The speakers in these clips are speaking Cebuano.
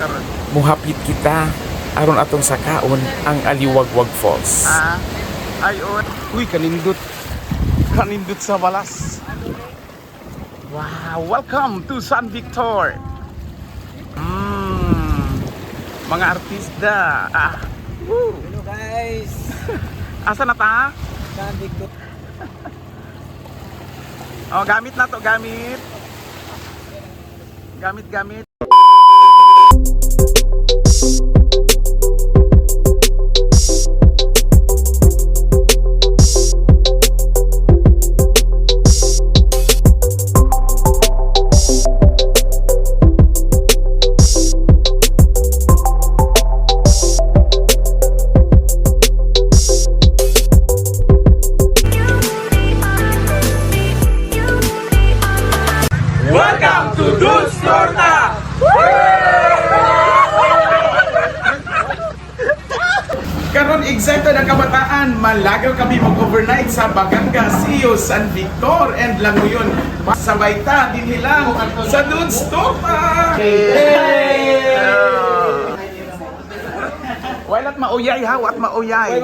Karon. Muhapit kita aron atong sakaon ang Aliwagwag Falls. Ah, ay, oh. Uy, kanindot. Kanindot sa balas. Wow, welcome to San Victor. Mga artista. Ah, woo. Hello guys! Asa na ta? San Victor. Oh, gamit na to, gamit. Gamit, gamit. Welcome to Dudes Torta! Karon excited ang kabataan, malagaw kami mag-overnight sa Bagangas, Iyo, San Victor, and Languyon. Sabay ta, dinhi lang sa Dudes Torta! Wala at mauyay ha, wat mauyay.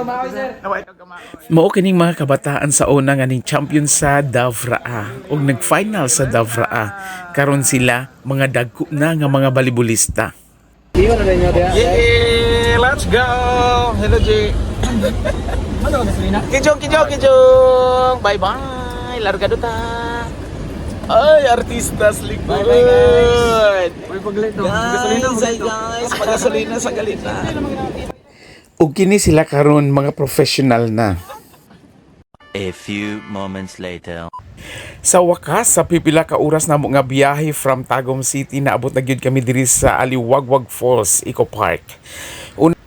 Naway ka maoy. Mao kining mga kabataan sa una nga ning champion sa Davraa ug nag-final sa Davraa. Karon sila mga dagko na nga mga balibulista. Yeah, let's go. Hello, G. Kijong, kijong, kijong. Bye-bye. Larga duta. Ay, artistas likod. Bye-bye, guys. Uy, paglito. Guys, ay guys, pagasolina sa galita. Ug kini sila karon mga professional na. A few moments later. Sa wakas, sa pipila ka oras namo nga biyahe from Tagum City, naabot na gyud kami diri sa Aliwagwag Falls Eco Park. Una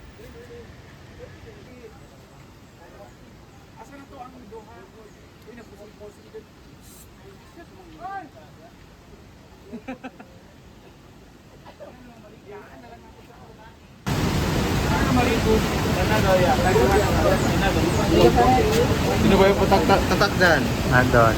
Sino ba yung tatak dyan? Nandun.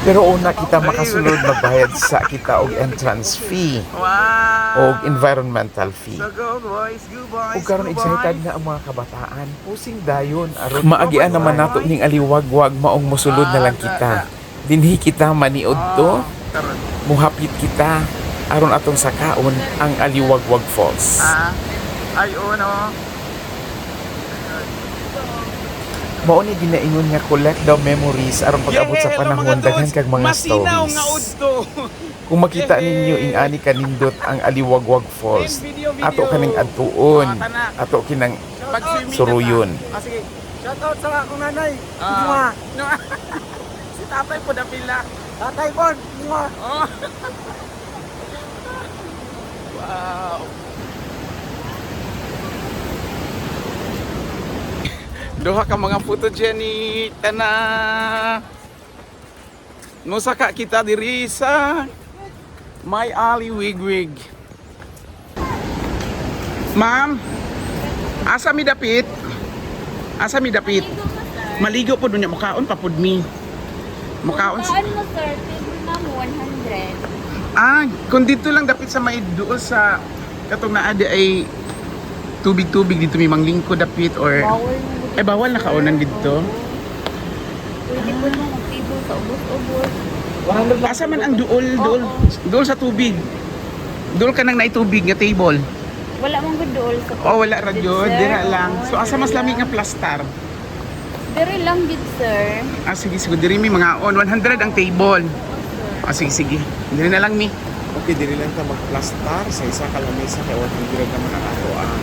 Pero una kita makasulod, magbayad sa kita og entrance fee Wow. og environmental fee. So go boys, go boys. Ug karon go excited boys. na ang mga kabataan, pusing dayon aron maagian naman nato ning Aliwagwag, maong mosulod na lang kita. Dinhi kita maniud to, Karon. muhapit kita aron atong sakaon ang Aliwagwag Falls. Ah. Ay, oh, no. Mao ni ginaingon nga collect daw memories aron pag-abot sa Yeah, hello, panahon mga daghan dudes. kag mga Masinaw stories. nga udto. Kung makita ninyo ing-ani kanindot ang Aliwagwag Falls, Video, video. ato kaning adtuon, Ah, tana. ato kinang Pag-swimming na suruyon. ta. Ah, sige. Shout out sa akong nanay. Ah. No. Si tatay po napila. Tatay Bon. Mwah. Oh. Wow. Duha ka mga photogenic tana. Musaka kita diri sa May Ali Wigwig. Ma'am, asa mi dapit? Asa mi dapit? Maligo po dunya mukaon pa pud mi. Mukaon. Kaan mo, sir, table na mo, 100. Ah, kung dito lang dapit sa may duol sa katong naa di ay tubig-tubig dito may manglingko dapit or Bawal mo. Eh, bawal na kaunan dito? Oo. Pwede po mo mag-table sa ubos-ubos. Asa man ang duol duol duol sa tubig. Duol ka nang naitubig nga table. Wala mong good dool sa Oh, wala ra Dito, gyud, sir. dira lang. Oo, So asa diri mas lami lang. nga plastar? Diri lang gid, sir. Ah, sige sige diri mi mga on 100 ang table. Ah, sige sige. Diri na lang mi. Okay, diri lang ta magplastar sa isa ka lamesa kay 100 naman ang ato ang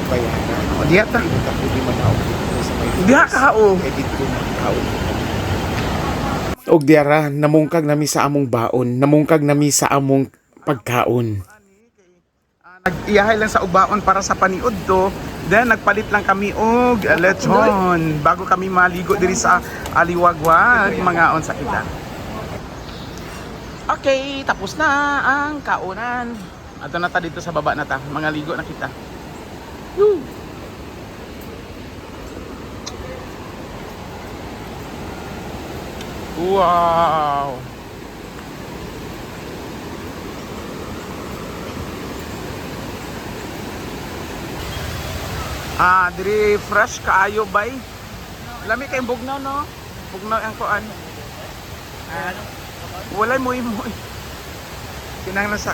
bayaran. O diha ta. Dili ta pwede manaog dito sa may Diha ka oh. Kay dito magkaon. Og diara namungkag nami sa among baon, namungkag nami sa among pagkaon. Nag-iyahay lang sa ubaon para sa paniud to. Then nagpalit lang kami og lechon bago kami maligo diri sa Aliwagwag, mga on sa kita. Okay, tapos na ang kaunan. Ato na ta dito sa baba na ta, mga ligo na kita. Woo! Wow! Ah, diri fresh kaayo bay. Lami kay bugnaw, no? Bugnaw ang kuan. Ah, walay moy moy. Kinahanglan sa.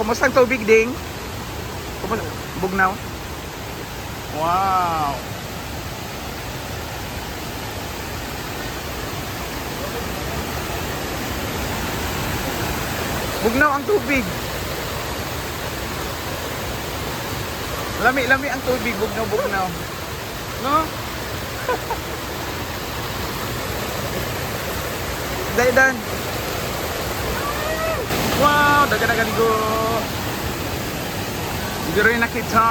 Kumusta ang tubig ding? Kumusta? Bugnaw? Wow. Bugnaw ang tubig. Lami-lami ang tubig, bugnaw bugnaw. No? Daidan. Wow, daga daga ligo. Diri na kita.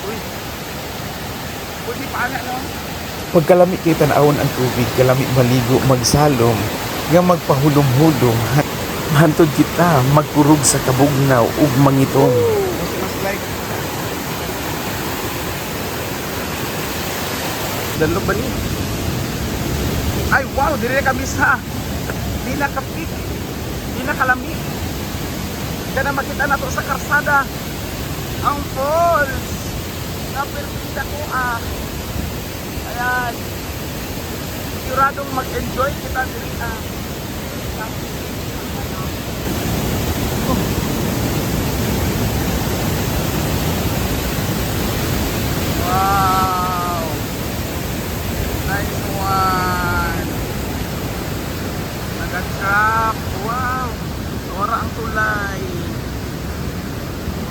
Uy. Pwede pa ana, no? Pagkalami kay tan-awon ang tubig, kalami maligo, magsalom, nga magpahulom-hulom, hantod kita magkurog sa kabugnaw ug mangitom. Mas like Dalog ba ni? Ay, wow! Dire kami sa pinaka-peak, pinakalami. Kana makita na to sa karsada. Ang falls. Napirpita ko ah. Ayan. Siguradong mag-enjoy kita diri ah. Wow! Nice one! Nag-trap! Wow! Sora ang tulay!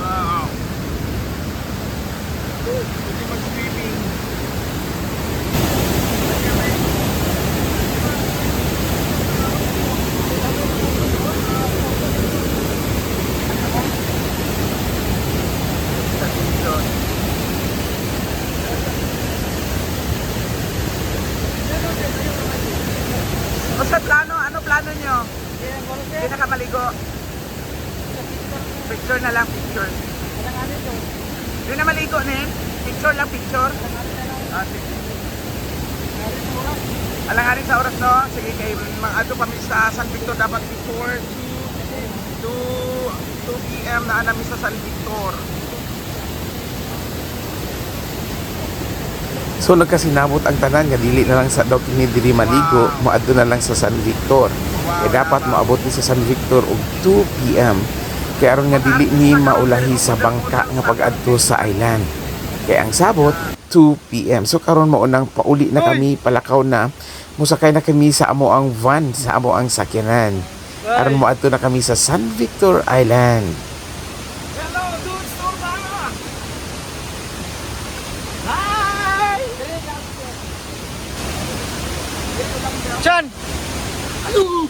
Wow! Pwede mag-swimming. Sa Quezon. O sa plano, ano plano nyo? Hindi na ka maligo. Picture na lang, picture. Hindi na maligo na eh. Picture lang, picture. Ah, sige. Alanganin sa oras, no? Sige, kay mga ato kami sa San Victor dapat before 2 2 p.m. na namin sa San Victor. So nagkasinabot ang tanan nga dili na lang sa daw kini diri maligo, moadto na lang sa San Victor. Kay dapat moabot ni sa San Victor og 2 PM. Kay aron nga dili ni maulahi sa bangka nga pag-adto sa island. Kay ang sabot 2 PM. So karon mao nang pauli na kami, palakaw na. Musakay na kami sa amo ang van, sa amo ang sakyanan. Aron moadto na kami sa San Victor Island. Hello, dudes! Turba! Hi! Chan! Alo!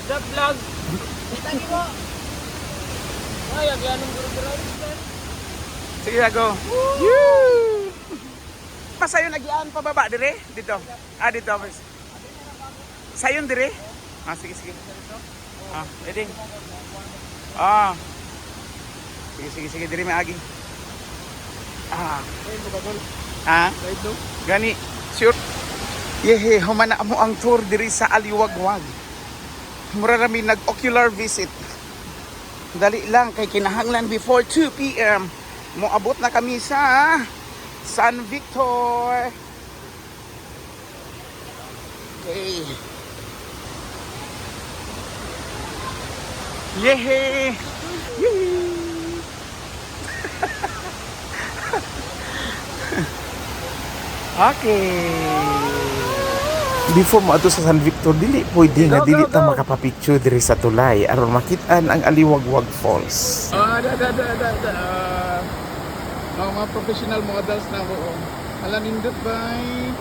The vlog! Ay, agyanong guru-guru. Sige, go. Yoo! Pasayon agian pababa dire dito. Ah, dito. Sayon dire? Ah, sige, sige. Ah, ready. Ah. Sige, sige, sige, dire maagi. Ah. Ah? Gani, sure. Yehe, humana mo ang tour diri sa Aliwagwag. Mura rami nag-ocular visit. Dali lang kay kinahanglan before 2 p.m. Moabot na kami sa San Victor. Okay. Yehe! Yee! Okay. Before mo ato sa San Victor, dili pwede nga dili ta makapapicture diri sa tulay aron makit-an ang Aliwagwag Falls. Ah, da da da da da. Mga professional models na ako. Oh. Ala nindot bay.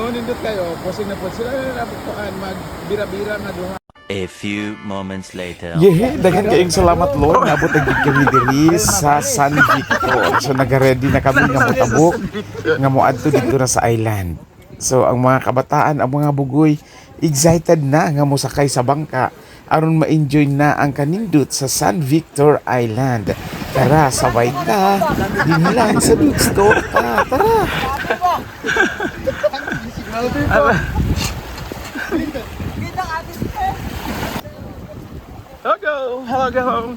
Oh, nindot kayo. Posing na po sila na kuan magbira-bira nga duha. A few moments later. Yehe, daghan kayong salamat Lord. Naabot na gid kami diri sa San Victor. So naga-ready na kami nga motabok nga moadto didto na sa island. So ang mga kabataan, ang mga bugoy, excited na nga mosakay sa bangka aron ma-enjoy na ang kanindot sa San Victor Island. Tara, sabay ta. Dinhi lang sa Dudes Torta. Tara. Hello, go. Hello, go.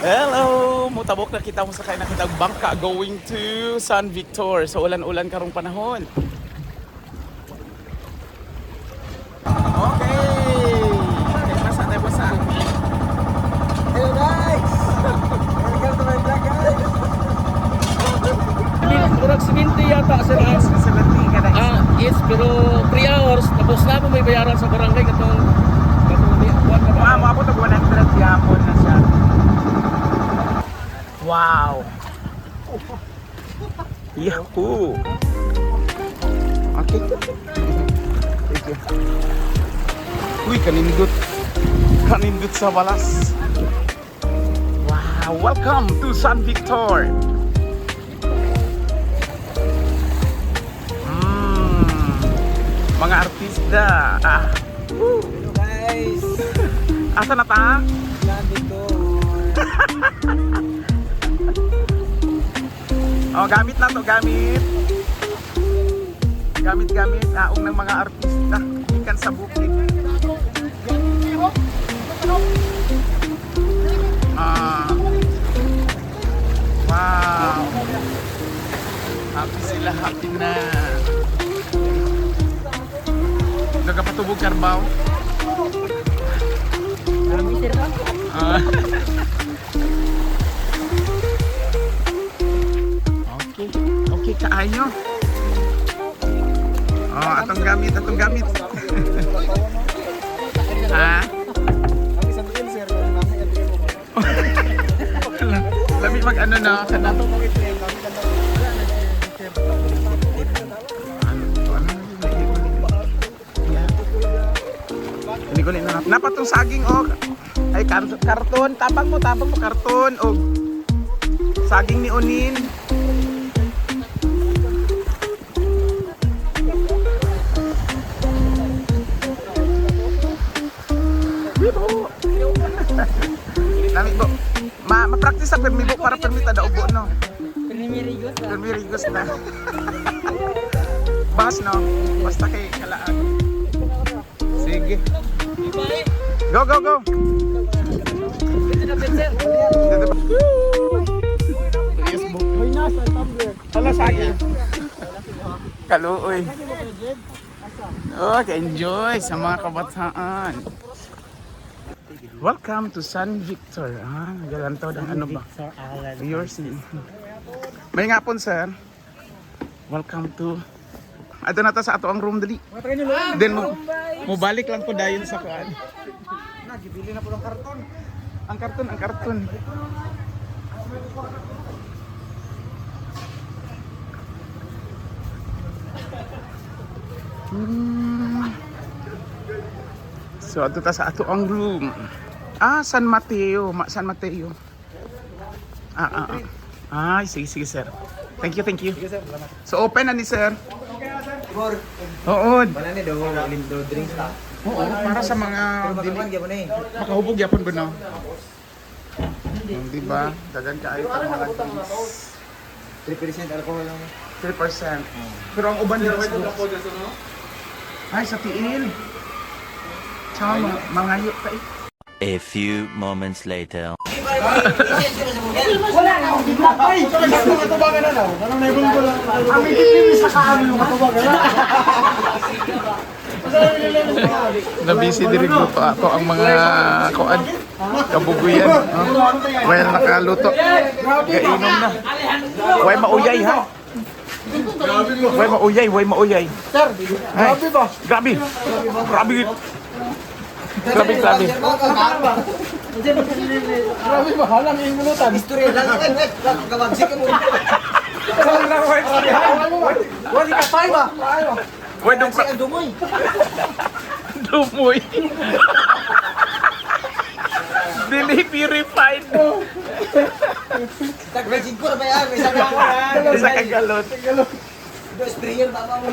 Hello! Mutabok na kita mo sakay na kita og bangka going to San Victor. So ulan-ulan karong panahon. Okay! Tayo basa, tayo basa. Hello guys! Welcome to my vlog, guys! Murag 70 yata sir. Yes, 70 ka na. Ah, yes, pero 3 hours tapos na po may bayaran sa barangay katong di kuan ka ba? Wow, moabot og 100 yapon na siya. Wow! Yahoo! Okay. Thank you. Uy, kanindot. Kanindot sa balas. Wow! Welcome to San Victor! Mga artista. Ah. Hello guys! Asa na ta? San Victor! Oh, gamit na to, gamit. Gamit, gamit. Aong ng mga artista. Ikan sa bukid. Ah. Wow. Happy sila, happy na. Nagapatubog karbaw. Ah. Okay. Okay, kaayo. Oh, atong gamit, atong gamit. Ha? Ang isang tuil sir, kami ang tuil mo. Lami mag ano na kana. Ito mo itlem, kami ka. Wala na sir. Ano to? Ano? Yeah. Hindi na. Napatong saging oh. Ay karton, tabang mo karton og saging ni Onin. Bibo. Lami bo. Ma ma-practice sa permibo para permita da ubo no. Pirmirigos ah. Pirmirigos na. Bas no. Basta kay kalaag. Sige. Go go go. Dito ba? Yes, bo. Hoy nasa tumbler. Hala saging. Kaluoy. Okay, enjoy sa mga kabataan. Welcome to San Victor. Ah, galantaw ang ano ba? Yours. May ngapon, sir. Welcome to. Ato na ta sa ato ang room dali. Then mo mobalik lang ko dayon sa kuan. Nagibili na po ng karton. Ang karton, ang karton. So ato ta sa ato ang room. Ah, San Mateo, San Mateo. Ah, ah, ah. Ay, sige, sige, sir. Thank you, thank you. Sige sir, salamat. So open na ni sir. Bor, Oo. wala ni daw lindo drinks ta. Oo, para sa mga Pero dili makakuan gyud eh. makahubog yapon ba no? Di ba? Dagan kaayo pa mga drinks. 3% alcohol lang. 3%. Pero ang uban dito. Ay, sa tiil. Tsaka mangayo pa eh. A few moments later. Nabisi diri grupo ato ang mga kuan kabuguyan. Oh. Well, nakaluto. Gainom na. Way mauyay ha. Way mauyay, way mauyay. Sir, Ay. grabe ba? Grabe. Grabe. Grabe, grabe. Grabe ba? Halang ingulutan. Istorya lang. Kawagsik mo. Wala ka pa ba? Way dong Ang dumoy. dumoy. Dili purified. Tag-raging ko na ba yan? May sabi ako. Isa ka galon. Do sprayer ba mo?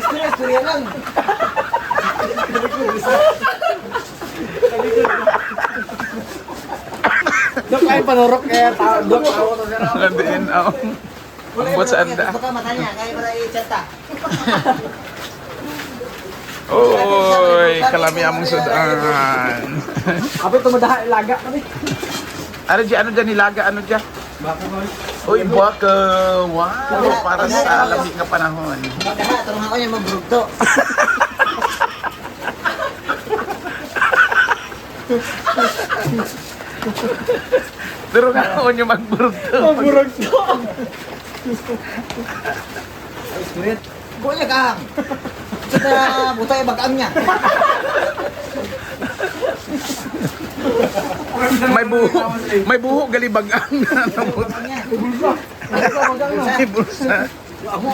Istorya, istorya lang. Dok, ay panurok kaya tao. Dok, ako to sir. Landiin oh. Ambot sa anda. Baka matanya, kaya pala i-chat ta. Oy, kalami among sudan. Apo tumadaha ilaga kami. Ano dyan? Ano dyan? Nilaga? Ano dyan? Uy, baka. Wow! Para sa lamig nga panahon. Baka, tulungan ko niya magbrugto. Pero nga ako niyo magburugto. Buo niya kahang. Sa butay bagang niya. May buho. May buho galibagang na Bagang niya. May bulsa. May bulsa. Amo.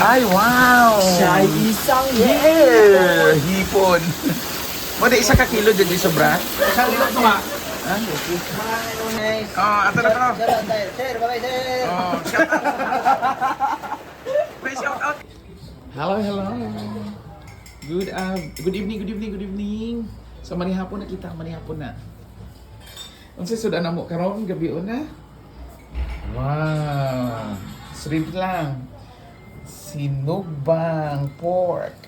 Ay, wow! Siya'y isang Yeah! Hipon. Mo di isa ka kilo dyan di sobra? Isang kilo ito nga. Oh, ato na to. Sir, sir, bye-bye, sir. Oh, shout out. May shout out. Hello, hello. Good evening, good evening, good evening. So manihapon na kita, manihapon na. Unsa sud ana mo karon gabi una? Wow. Shrimp lang. Sinugbang pork.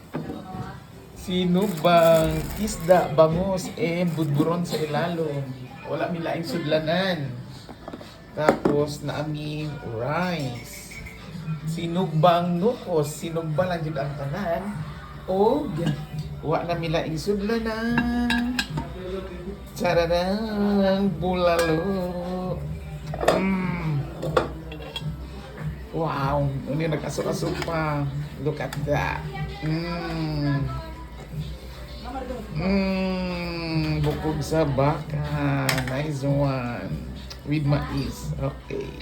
Sinugbang isda, bangus, and budburon sa ilalom. Wala mi laing sudlanan. Tapos naaming rice. Sinugbang nukos, sinugba lang jud ang tanan. Og wa na mi laing sudlanan. Chararang bulalo. Wow, ano yung nag-asok-asok pa. Look at that. Bukog sa baka. Nice one. With mais. Okay.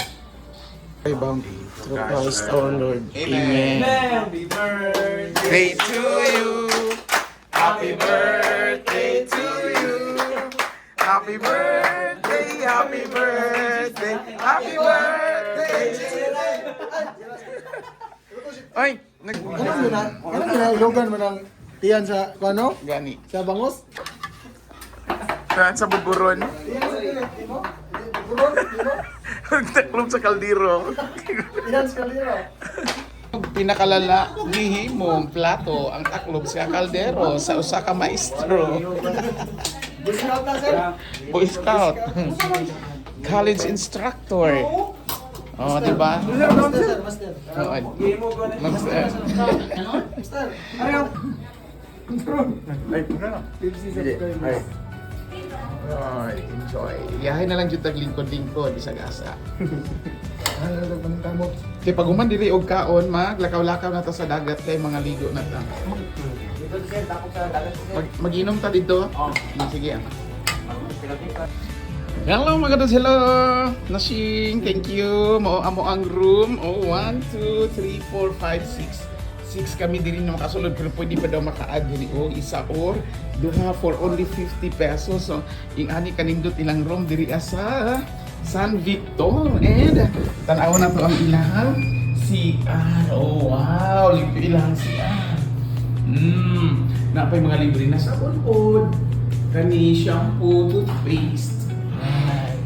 Through Christ our Lord. Amen. Happy birthday to you. Happy birthday to you. Happy birthday, happy birthday, happy birthday to you. Ay, nag Ano mo na? Ano mo na? Ilogan mo ng tiyan sa, ano? Gani. Sa bangos? Saan sa buburon? Tiyan sa tiyan, mo? Buron, mo? Nagtaklog sa kaldero. Tiyan sa kaliro. Pinakalala gihimong plato ang taklob sa kaldero sa usa ka maestro. Boy Scout na, sir. Boy Scout. College instructor. Oh, di ba? Master, sir, master. Oo. Master. Master. Ano? Ay, enjoy. Iyahin na lang jud tag lingkod-lingkod bisag asa. Kay pag human diri og kaon, maglakaw-lakaw na ta sa dagat kay mga ligo na ta. Dito, sir, takot sa dagat, sir. Mag-inom ta dito. Oh. Sige ah. Hello mga dos, hello! Nashing, thank you. Mao amo ang room. Oh, 1, 2, 3, 4, 5, 6. 6 kami diri na makasulod pero pwede pa daw maka-add diri og isa or duha for only 50 pesos. So, ing ani kanindot ilang room diri asa San Victor and tan-aw na to ang ilang CR. Oh, wow, limpyo ilang CR. Napay mga libre na sabon pod. Kani shampoo, toothpaste. Ay.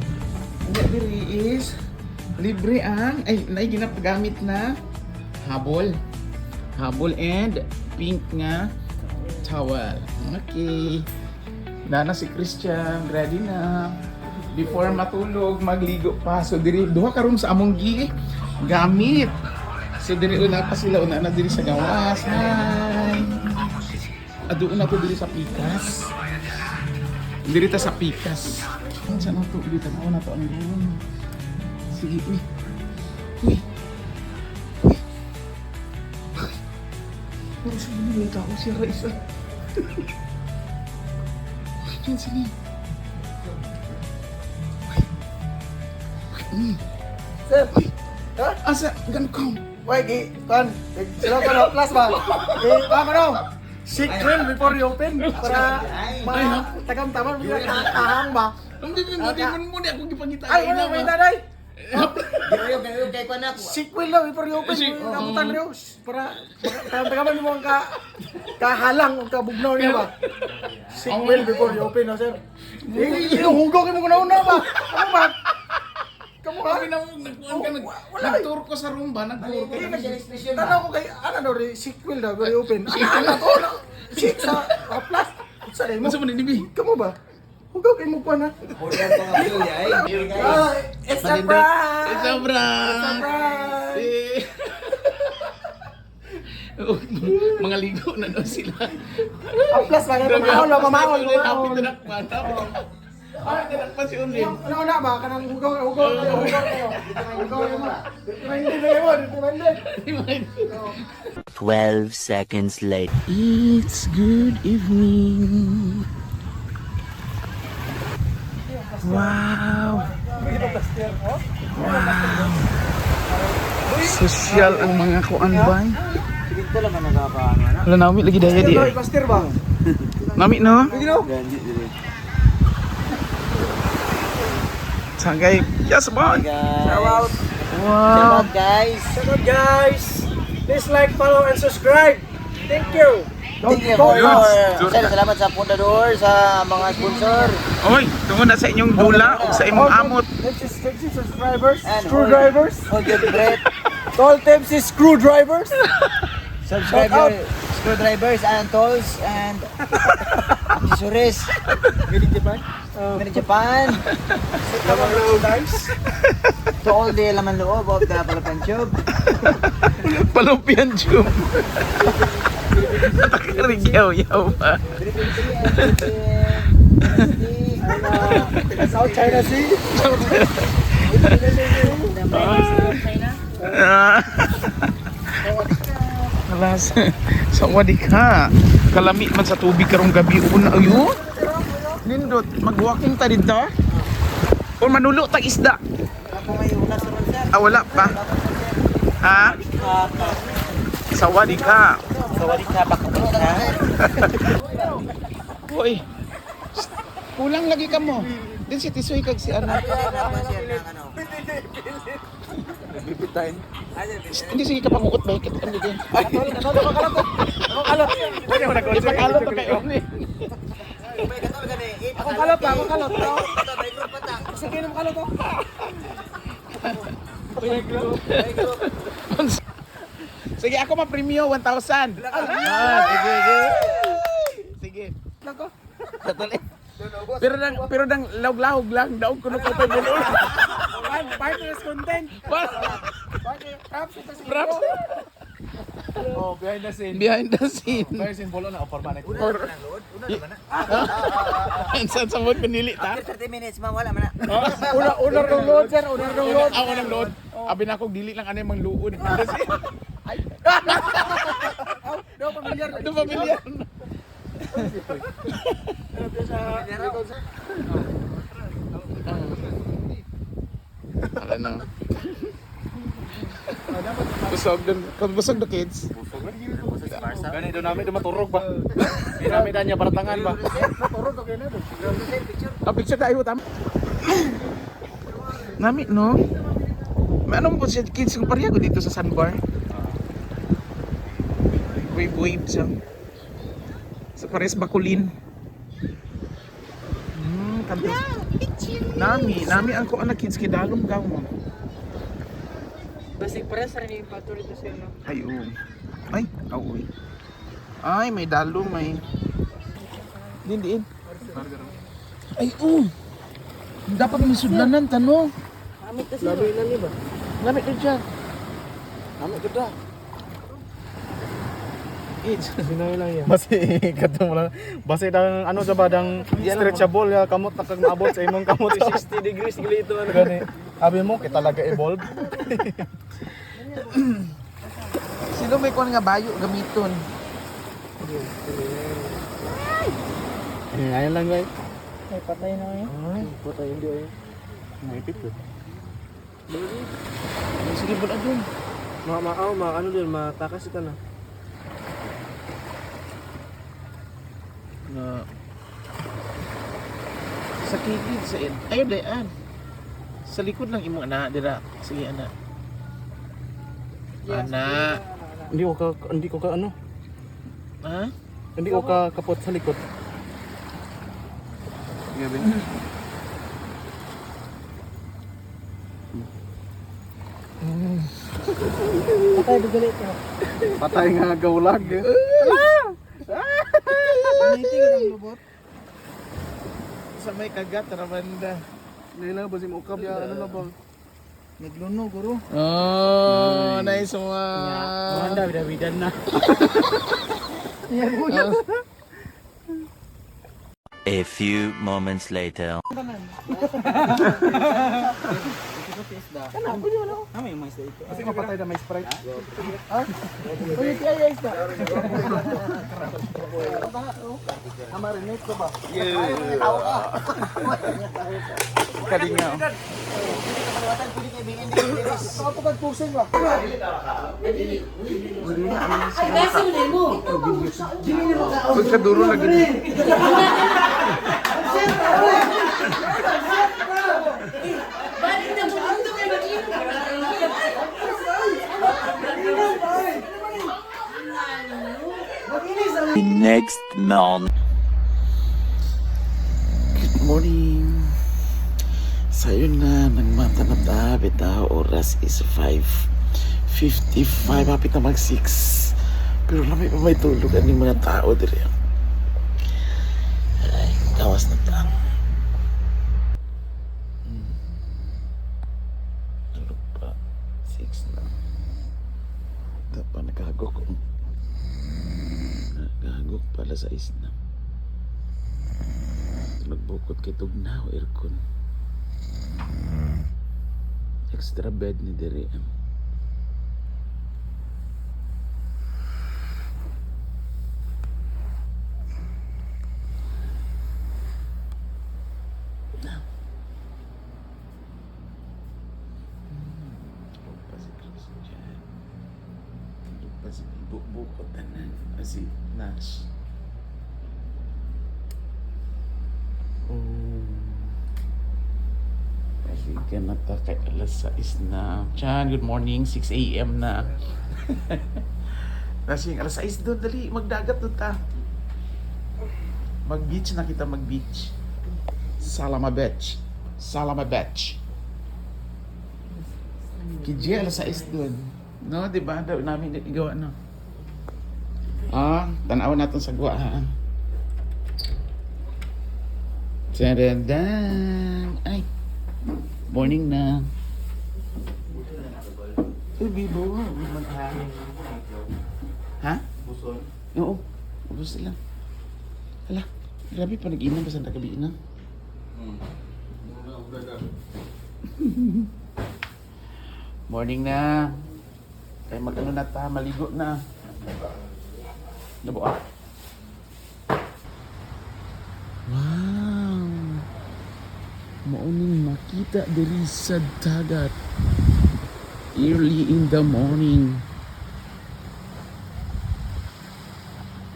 Ang diri is libre ang ay naay ginapagamit na habol. Habol and pink nga towel. Okay. Nana si Christian, ready na. Before matulog, magligo pa. So diri duha ka room sa among gi gamit. So diri una pa sila una na diri sa gawas. Hi. Aduon na to diri sa pikas. Diri ta sa pikas. Saan na to? Dito na na to ang room. Sige, uy. Uy. Uy. Puro sa mga tao si Raisa. Uy, dyan sila. Uy. Uy. Sir. Uy. Ha? Asa? Ganun ko. Wait, gi, kan, sila ko na plus ba? Eh, pa ko no. Shake well before you open para ma tagam taman mo kahang ba. Hindi mo, hindi mo, hindi ako gipangita. Ay, wala may nanay. Sequel daw before you open. Kamutan niyo para tagaman mo ang ka kahalang o kabugnaw niya ba. Sequel before you open, no, sir. Eh, yung hugaw kay mo una ba? Kamu ba? Kamu ha? Nagkuhan ka, Wala. nag-tour ko sa room ba? Nag-tour ko. Tanaw ko kay ano no, sequel daw before you open. Ano to? Six sa plus. Sa mo. Unsa man ni Bi? Kamu ba? Hugaw kay mo kuan ha. Ah, it's a prank. It's a prank. It's a prank. Eh. Mga ligo na daw sila. Ang plus ba? Mamahol, mamahol, Happy mamahol. to nakpan. Happy to nakpan si Unlin. Ano na ba? Kanang hugaw, hugaw, hugaw, hugaw. Hugaw mo. Demande na mo, demande. 12 seconds later. It's good evening. Wow. Wow. Social ang mga kuan ba? Wala nami lagi daya di. eh. Pastir ba? Nami no? Sangay. Yes, boy. Shout out. Wow. Guys. Shout out, guys. Please like, follow and subscribe. Thank you. Thank you for your... Yes. Sir, salamat sa Pundador, sa mga sponsor. Oy, tungo na sa inyong dula ug sa imong amot. Next is 60 subscribers, And screwdrivers. Hold your breath. Tall tips is screwdrivers. Subscribe Shout out. your screwdrivers and tools and accessories. Made in Japan. Made in Japan. Guys. To all the laman loob of the Palapan Tube. Palumpian tube. Natakarigaw yaw pa. Philippine Sea and Philippine South China Sea. Ah. Alas. Sawadee ka. Kalami man sa tubig karong gabi una ayo. Nindot, mag-walking ta dito. O manulo tag isda. Ako may unas ron, sir. Ah, wala pa. Ha? Sawadee ka. Sawadee ka, bakit ka? Hoy. Kulang lagi ka mo. Din si Tisoy kag si ano. Hindi sige ka panguot ba hikit ang din. Ipakalot to kayo ni. Ako kalot ba? Ako kalot. Sige naman kalot oh. Sige, ako ma-premium 1,000. Ah, sige, sige. Sige. Nako. Pero nang lahog-lahog lang daog kuno ko pay bulol. One partners content. Partner props ito si Props. Oh, behind the scene. Behind the scene. Behind the scene bolo na offer ba na. Or Saan sa mo pinili ta? After 30 minutes, ma'am, wala man na. Una una rong load sir, una rong load. Ako ng load. Abi na ako dili lang ano yung mangluod. Kasi Do pamilyar. do pamilyar. Wala na. Busog dun. Busog the kids. Gani do namin do maturog ba. Di namin danya baratangan ba. Turog okay na do. Ah, picture tayo tam. Nami no. May ano mo po siya kids kung pareha ko dito sa sandbar. Wave wave siya. Sa pares Bakulin. Kanto. Nami, nami ang kuan na kids kay dalom gaw mo. Basig para sa rin yung patuloy to sir, no? Ay, oo. Ay, oo. Ay, may dalom, may... Din, din. Ay, oo. Dapat may sudlanan, tano. Amit to sir. Lamit na siya. Lamit ka da. It's... Basi kadto mo lang. Basi dang ano sa ba dang stretchable ya kamot na kag maabot sa imong kamot. 60 degrees gilito ano. Gani. Abi mo kay talaga evolve. Sino may kuan nga bayo gamiton? Ayan lang guys. Ay, patay na kayo. Patay hindi ay. May pipit. Sige, bula dun. Ma ma ma ano din matakas ito na. Na... Sa kikid sa in. Ayun, dayan. Sa likod lang imong ana dira. Sige, ana. Ana. Hindi ko ka ano? Ha? Hindi ko ka kapot sa likod. Gabi. Patay dugali ka. Patay nga gaulag. Anything ang lubot. Sa may kagat ramanda. Nila ba si Mukab ya ano na ba? Nagluno guro. Oh, nice one. Manda, bidabidan na. A few moments later. Kasi mapatay na may Sprite. Uy, tiya guys na. Amarinate ko ba? Kalingaw. Kapag pusing ba? Ay, kaso mo. Pagkaduro lagi. Balik na mo dito kay mag-inom. The next morning. Good morning. Sayo na, nagmata na ta. Bitaw, oras is 5:55. Hapit na mag 6. Pero lamay pa may tulog aning mga tao dire. Ay, gawas na ta. Tulog pa. 6 na. Dapat nagagok. Nagagok pala sa isna. Magbukod kay tugnaw aircon. Extra bed ni diri. Tulog pa si Christian. Tulog pa si Bukod tanan. Ah, si Nash. Oh. Halika na ta kay alas 6 na. Chan, good morning. 6 a.m. na. Nasing alas 6 doon. Dali, magdagat doon ta. Mag-beach na kita, mag-beach. Salama Beach. Salama Beach. Kiji, alas 6 doon. No, di ba? Daw namin igawa, no? Ah, tanaw natin sa guwa, ha? Tadadang! Ay! Morning na. Uy, Bibo. Ha? Buson. Oo. Ubus sila. Hala, grabe pa nag-inom pa sa nagabi na. Morning na. Kaya mag-ano na ta, maligo na. Nabuak. Wow! Mauning makita diri sa dagat. Early in the morning.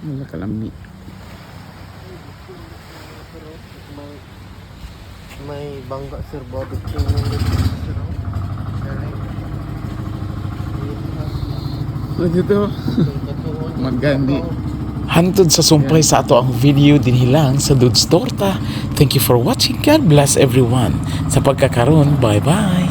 Wala kalami. May bangga sir, barbecue yung sir. Ano dito? Magandi. Hantod sa sumpay sa ato ang video dinhi lang sa Dudes Torta. Thank you for watching. God bless everyone. Sa pagkakaron, bye-bye.